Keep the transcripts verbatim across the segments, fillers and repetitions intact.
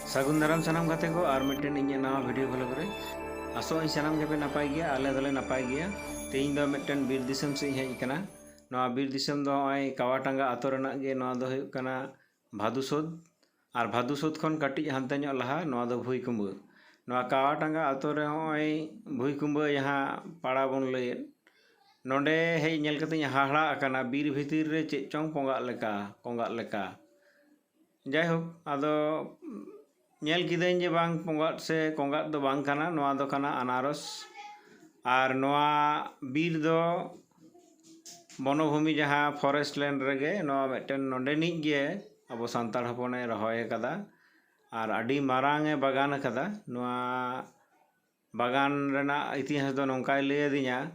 ᱥᱟᱹᱜᱩᱱ ᱫᱟᱨᱟᱢ ᱥᱟᱱᱟᱢ ᱜᱟᱛᱮ ᱠᱚ, ᱟᱨ ᱢᱤᱫᱴᱮᱱ ᱤᱧᱟᱹᱜ ᱱᱟᱣᱟ video vlog ᱨᱮ᱾ ᱟᱥᱚᱜ ᱟᱹᱧ ᱥᱟᱱᱟᱢ ᱜᱮᱯᱮ ᱱᱟᱯᱟᱭ ᱜᱮᱭᱟ, ᱟᱞᱮ ᱫᱚᱞᱮ ᱱᱟᱯᱟᱭ ᱜᱮᱭᱟ᱾ ᱛᱮᱦᱮᱧ ᱫᱚ ᱢᱤᱫᱴᱮᱱ ᱵᱤᱨ ᱫᱤᱥᱚᱢ ᱥᱮᱫ ᱤᱧ ᱦᱮᱡ ᱟᱠᱟᱱᱟ᱾ ᱱᱚᱣᱟ ᱵᱤᱨ ᱫᱤᱥᱚᱢ ᱫᱚ ᱱᱚᱜᱼᱚᱭ ᱠᱟᱣᱟᱴᱟᱸᱜᱟ ᱟᱛᱳ ᱨᱮᱱᱟᱜ ᱜᱮ᱾ ᱱᱚᱣᱟ ᱫᱚ ᱦᱩᱭᱩᱜ ᱠᱟᱱᱟ ᱵᱷᱟᱫᱩᱥᱳᱫ, ᱟᱨ ᱵᱷᱟᱫᱩᱥᱳᱫ ᱠᱷᱚᱱ ᱠᱟᱹᱴᱤᱡ ᱦᱟᱱᱛᱮ ᱧᱚᱜ ᱞᱟᱦᱟ ᱱᱚᱣᱟ ᱫᱚ ᱵᱷᱩᱭᱠᱩᱢᱵᱟᱹ᱾ ᱱᱚᱣᱟ ᱠᱟᱣᱟᱴᱟᱸᱜᱟ ᱟᱛᱳ ᱨᱮ ᱱᱚᱜᱼᱚᱭ ᱵᱷᱩᱭᱠᱩᱢᱵᱟᱹ ᱡᱟᱦᱟᱸ ᱯᱟᱲᱟ ᱵᱚᱱ ᱞᱟᱹᱭᱮᱫ, ᱱᱚᱰᱮ ᱦᱮᱡ ᱧᱮᱞ ᱠᱟᱛᱮᱧ ᱦᱟᱦᱟᱲᱟ ᱟᱠᱟᱱᱟ᱾ ᱵᱤᱨ ᱵᱷᱤᱛᱤᱨ ᱨᱮ ᱪᱮᱫ ᱪᱚᱝ ᱠᱚᱸᱜᱟᱜ ᱞᱮᱠᱟ, ᱠᱚᱸᱜᱟᱜ ᱞᱮᱠᱟ᱾ ᱡᱟᱭᱦᱳᱠ, ᱟᱫᱚ ᱧᱮᱞ ᱠᱤᱫᱟᱹᱧ ᱡᱮ ᱵᱟᱝ, ᱠᱚᱸᱜᱟᱜ ᱥᱮ ᱠᱚᱸᱜᱟᱜ ᱫᱚ ᱵᱟᱝ ᱠᱟᱱᱟ, ᱱᱚᱣᱟ ᱫᱚ ᱠᱟᱱᱟ ᱟᱱᱟᱨᱚᱥ᱾ ᱟᱨ ᱱᱚᱣᱟ ᱵᱤᱨ ᱫᱚ ᱵᱚᱱᱚᱵᱷᱩᱢᱤ, ᱡᱟᱦᱟᱸ forest land ᱨᱮᱜᱮ, ᱱᱚᱣᱟ ᱢᱤᱫᱴᱮᱱ ᱱᱚᱰᱮᱱᱤᱡ ᱜᱮ ᱟᱵᱚ ᱥᱟᱱᱛᱟᱲ ᱦᱚᱯᱚᱱᱮ ᱨᱚᱦᱚᱭ ᱟᱠᱟᱫᱟ᱾ ᱟᱨ ᱟᱹᱰᱤ ᱢᱟᱨᱟᱝ ᱮ ᱵᱟᱜᱟᱱ ᱟᱠᱟᱫᱟ᱾ ᱱᱚᱣᱟ ᱵᱟᱜᱟᱱ ᱨᱮᱱᱟᱜ ᱤᱛᱤᱦᱟᱥ ᱫᱚ ᱱᱚᱝᱠᱟᱭ ᱞᱟᱹᱭ ᱟᱹᱫᱤᱧᱟ,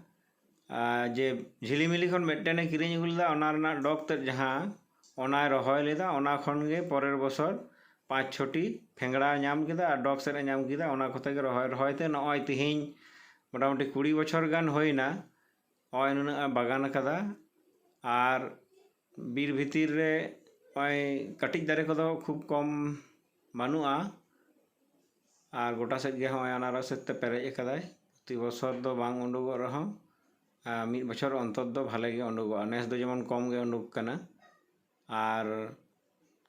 ᱟᱨ ᱡᱮ ᱡᱷᱤᱞᱤᱢᱤᱞᱤ ᱠᱷᱚᱱ ᱢᱤᱫᱴᱮᱱᱮ ᱠᱤᱨᱤᱧ ᱟᱹᱜᱩ ᱞᱮᱫᱟ, ᱚᱱᱟ ᱨᱮᱱᱟᱜ ᱰᱚᱜᱽ ᱛᱮᱫ ᱡᱟᱦᱟᱸ, ᱚᱱᱟᱭ ᱨᱚᱦᱚᱭ ᱞᱮᱫᱟ᱾ ᱚᱱᱟ ᱠᱷᱚᱱ ᱜᱮ ᱯᱚᱨᱮᱨ ᱵᱚᱪᱷᱚᱨ ᱯᱟᱸᱪ ᱪᱷᱚᱴᱤ ᱯᱷᱮᱝᱲᱟ ᱧᱟᱢ ᱠᱮᱫᱟ ᱟᱨ ᱰᱚᱜᱽ ᱥᱮᱫ ᱮ ᱧᱟᱢ ᱠᱮᱫᱟ᱾ ᱚᱱᱟ ᱠᱚᱛᱮ ᱜᱮ ᱨᱚᱦᱚᱭ ᱨᱚᱦᱚᱭ ᱛᱮ ᱱᱚᱜᱼᱚᱭ ᱛᱤᱦᱤᱧ ᱢᱚᱴᱟᱢᱩᱴᱤ ᱠᱩᱲᱤ ᱵᱚᱪᱷᱚᱨ ᱜᱟᱱ ᱦᱩᱭᱱᱟ᱾ ᱱᱚᱜᱼᱚᱭ ᱱᱩᱱᱟᱹᱜ ᱮ ᱵᱟᱜᱟᱱ ᱟᱠᱟᱫᱟ᱾ ᱟᱨ ᱵᱤᱨ ᱵᱷᱤᱛᱤᱨ ᱨᱮ ᱱᱚᱜᱼᱚᱭ ᱠᱟᱹᱴᱤᱡ ᱫᱟᱨᱮ ᱠᱚᱫᱚ ᱠᱷᱩᱵ ᱠᱚᱢ ᱵᱟᱹᱱᱩᱜᱼᱟ᱾ ᱟᱨ ᱜᱚᱴᱟ ᱥᱮᱫ ᱜᱮ ᱱᱚᱜᱼᱚᱭ ᱟᱱᱟᱨᱚᱥ ᱛᱮ ᱯᱮᱨᱮᱡ ᱟᱠᱟᱫᱟᱭ᱾ ᱯᱨᱚᱛᱤ ᱵᱚᱪᱷᱚᱨ ᱫᱚ ᱵᱟᱝ ᱩᱰᱩᱠᱚᱜ ᱨᱮᱦᱚᱸ, ᱟᱨ ᱢᱤᱫ ᱵᱚᱪᱷᱚᱨ ᱚᱱᱛᱚᱨ ᱫᱚ ᱵᱷᱟᱞᱮ ᱜᱮ ᱩᱰᱩᱠᱚᱜᱼᱟ᱾ ᱱᱮᱥ ᱫᱚ ᱡᱮᱢᱚᱱ ᱠᱚᱢ ᱜᱮ ᱩᱰᱩᱠ ᱠᱟᱱᱟ᱾ ᱟᱨ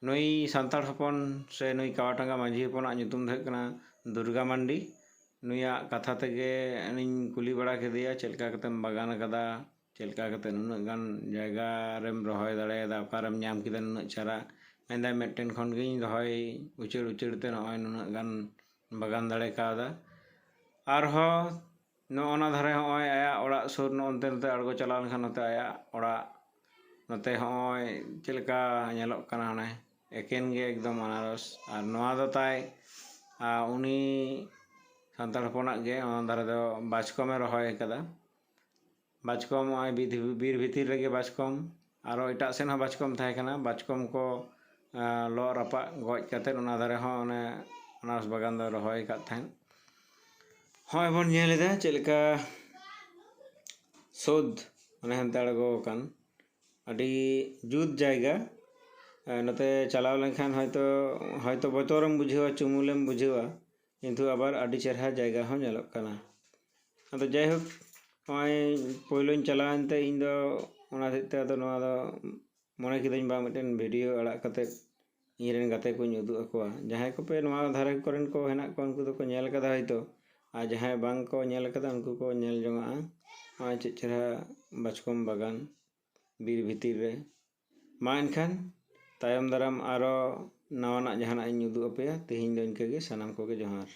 ᱱᱩᱭ ᱥᱟᱱᱛᱟᱲ ᱦᱚᱯᱚᱱ ᱥᱮ ᱱᱩᱭ ᱠᱟᱣᱟᱴᱟᱸᱜᱟ ᱢᱟᱹᱡᱷᱤ ᱦᱚᱯᱚᱱᱟᱜ ᱧᱩᱛᱩᱢ ᱫᱚ ᱦᱩᱭᱩᱜ ᱠᱟᱱᱟ ᱫᱩᱨᱜᱟ ᱢᱟᱱᱰᱤ᱾ ᱱᱩᱭᱟᱜ ᱠᱟᱛᱷᱟ ᱛᱮᱜᱮ ᱤᱧ ᱠᱩᱞᱤ ᱵᱟᱲᱟ ᱠᱮᱫᱮᱭᱟ, "ᱪᱮᱫ ᱞᱮᱠᱟ ᱠᱟᱛᱮᱢ ᱵᱟᱜᱟᱱ ᱟᱠᱟᱫᱟ? ᱪᱮᱫ ᱞᱮᱠᱟ ᱠᱟᱛᱮ ᱱᱩᱱᱟᱹᱜ ᱜᱟᱱ ᱡᱟᱭᱜᱟ ᱨᱮᱢ ᱨᱚᱦᱚᱭ ᱫᱟᱲᱮᱭᱟᱫᱟ? ᱚᱠᱟᱨᱮᱢ ᱧᱟᱢ ᱠᱮᱫᱟ ᱱᱩᱱᱟᱹᱜ ᱪᱟᱨᱟ?" ᱢᱮᱱᱫᱟᱭ, "ᱢᱤᱫᱴᱮᱱ ᱠᱷᱚᱱ ᱜᱤᱧ ᱨᱚᱦᱚᱭ ᱩᱪᱟᱹᱲ ᱩᱪᱟᱹᱲ ᱛᱮ ᱱᱚᱜᱼᱚᱭ ᱱᱩᱱᱟᱹᱜ ᱜᱟᱱ ᱵᱟᱜᱟᱱ ᱫᱟᱲᱮ ᱠᱟᱣᱫᱟ᱾" ᱟᱨᱦᱚᱸ ᱱᱚᱜᱼᱚ ᱱᱟ ᱫᱷᱟᱨᱮ ᱦᱚᱸᱜᱼᱚᱭ ᱟᱭᱟᱜ ᱚᱲᱟᱜ ᱥᱩᱨ, ᱱᱚᱜᱼᱚ ᱱᱚᱱᱛᱮ ᱱᱚᱛᱮ ᱟᱬᱜᱚ ᱪᱟᱞᱟᱣ ᱞᱮᱱᱠᱷᱟᱱ ᱱᱚᱛᱮ ᱟᱭᱟᱜ ᱚᱲᱟᱜ ᱱᱚᱛᱮ ᱦᱚᱸᱜᱼᱚᱭ ᱪᱮᱫ ᱞᱮᱠᱟ ᱧᱮᱞᱚᱜ ᱠᱟᱱᱟ, ᱦᱟᱱᱮ ᱮᱠᱮᱱ ᱜᱮ ᱮᱠᱫᱚᱢ ᱟᱱᱟᱨᱚᱥ᱾ ᱟᱨ ᱱᱚᱣᱟ ᱫᱚ ᱛᱟᱭ, ᱟ, ᱩᱱᱤ ᱥᱟᱱᱛᱟᱲ ᱦᱚᱯᱚᱱᱟᱜ ᱜᱮ, ᱚᱱᱟ ᱫᱷᱟᱨᱮ ᱫᱚ ᱵᱟᱪᱠᱚᱢᱮ ᱨᱚᱦᱚᱭ ᱟᱠᱟᱫᱟ᱾ ᱵᱟᱪᱠᱚᱢ ᱱᱚᱜᱼᱚᱭ ᱵᱤᱨ, ᱵᱤᱨ ᱵᱷᱤᱛᱤᱨ ᱨᱮᱜᱮ ᱵᱟᱪᱠᱚᱢ, ᱟᱨᱚ ᱮᱴᱟᱜ ᱥᱮᱫ ᱦᱚᱸ ᱵᱟᱪᱠᱚᱢ ᱛᱟᱦᱮᱸ ᱠᱟᱱᱟ᱾ ᱵᱟᱪᱠᱚᱢ ᱠᱚ, ᱟ, ᱞᱚᱜ ᱨᱟᱯᱟᱜ ᱜᱚᱡ ᱠᱟᱛᱮᱫ ᱚᱱᱟ ᱫᱷᱟᱨᱮ ᱦᱚᱸ ᱚᱱᱮ ᱟᱱᱟᱨᱚᱥ ᱵᱟᱜᱟᱱ ᱫᱚ ᱨᱚᱦᱚᱭ ᱟᱠᱟᱫ ᱛᱟᱦᱮᱸᱫ᱾ ᱦᱚᱸᱜᱼᱚᱭ ᱵᱚᱱ ᱧᱮᱞ ᱮᱫᱟ ᱪᱮᱫ ᱞᱮᱠᱟ ᱥᱳᱫ, ᱢᱟᱱᱮ ᱦᱟᱱᱛᱮ ᱟᱬᱜᱚ ᱟᱠᱟᱱ᱾ ᱟᱹᱰᱤ ᱡᱩᱛ ᱡᱟᱭᱜᱟ, ᱱᱚᱛᱮ ᱪᱟᱞᱟᱣ ᱞᱮᱱᱠᱷᱟᱱ ᱦᱚᱭᱛᱳ ᱦᱚᱭᱛᱳ ᱵᱚᱛᱚᱨᱮᱢ ᱵᱩᱡᱷᱟᱹᱣᱟ, ᱪᱩᱢᱩᱞᱮᱢ ᱵᱩᱡᱷᱟᱹᱣᱟ, ᱠᱤᱱᱛᱩ ᱟᱵᱟᱨ ᱟᱹᱰᱤ ᱪᱮᱦᱨᱟ ᱡᱟᱭᱜᱟ ᱦᱚᱸ ᱧᱮᱞᱚᱜ ᱠᱟᱱᱟ᱾ ᱟᱫᱚ ᱡᱟᱭᱦᱳᱠ, ᱱᱚᱜᱼᱚᱭ ᱯᱳᱭᱞᱳᱧ ᱪᱟᱞᱟᱣᱮᱱ ᱛᱮ ᱤᱧ ᱫᱚ ᱚᱱᱟ ᱦᱚᱛᱮᱡ ᱛᱮ ᱟᱫᱚ ᱱᱚᱣᱟ ᱫᱚ ᱢᱚᱱᱮ ᱠᱤᱫᱟᱹᱧ ᱵᱟᱝ ᱢᱤᱫᱴᱮᱱ ᱵᱷᱤᱰᱤᱭᱳ ᱟᱲᱟᱜ ᱠᱟᱛᱮᱫ ᱤᱧ ᱨᱮᱱ ᱜᱟᱛᱮ ᱠᱚᱧ ᱩᱫᱩᱜ ᱟᱠᱚᱣᱟ᱾ ᱡᱟᱦᱟᱸᱭ ᱠᱚᱯᱮ ᱱᱚᱣᱟ ᱫᱷᱟᱨᱮ ᱠᱚᱨᱮᱱ ᱠᱚ ᱦᱮᱱᱟᱜ ᱠᱚᱣᱟ ᱩᱱᱠᱩ ᱫᱚᱠᱚ ᱧᱮᱞ ᱠᱟᱫᱟ ᱦᱚᱭᱛᱳ, ᱟᱨ ᱡᱟᱦᱟᱸᱭ ᱵᱟᱝ ᱠᱚ ᱧᱮᱞ ᱠᱟᱫᱟ ᱩᱱᱠᱩ ᱠᱚ ᱧᱮᱞ ᱡᱚᱝᱟᱜᱼᱟ ᱱᱚᱜᱼᱚᱭ ᱪᱮᱫ ᱪᱮᱦᱨᱟ ᱵᱟᱪᱠᱚᱢ ᱵᱟᱜᱟᱱ ᱵᱤᱨ ᱵᱷᱤᱛᱤᱨ ᱨᱮ᱾ ᱢᱟ ᱮᱱᱠᱷᱟᱱ ᱛᱟᱭᱚᱢ ᱫᱟᱨᱟᱢ ᱟᱨᱚ ᱱᱟᱣᱟᱱᱟᱜ ᱡᱟᱦᱟᱱᱟᱜ ᱤᱧ ᱩᱫᱩᱜ ᱟᱯᱮᱭᱟ᱾ ᱛᱮᱦᱮᱧ ᱫᱚ ᱤᱱᱠᱟᱹ ᱜᱮ, ᱥᱟᱱᱟᱢ ᱠᱚᱜᱮ ᱡᱚᱦᱟᱨ᱾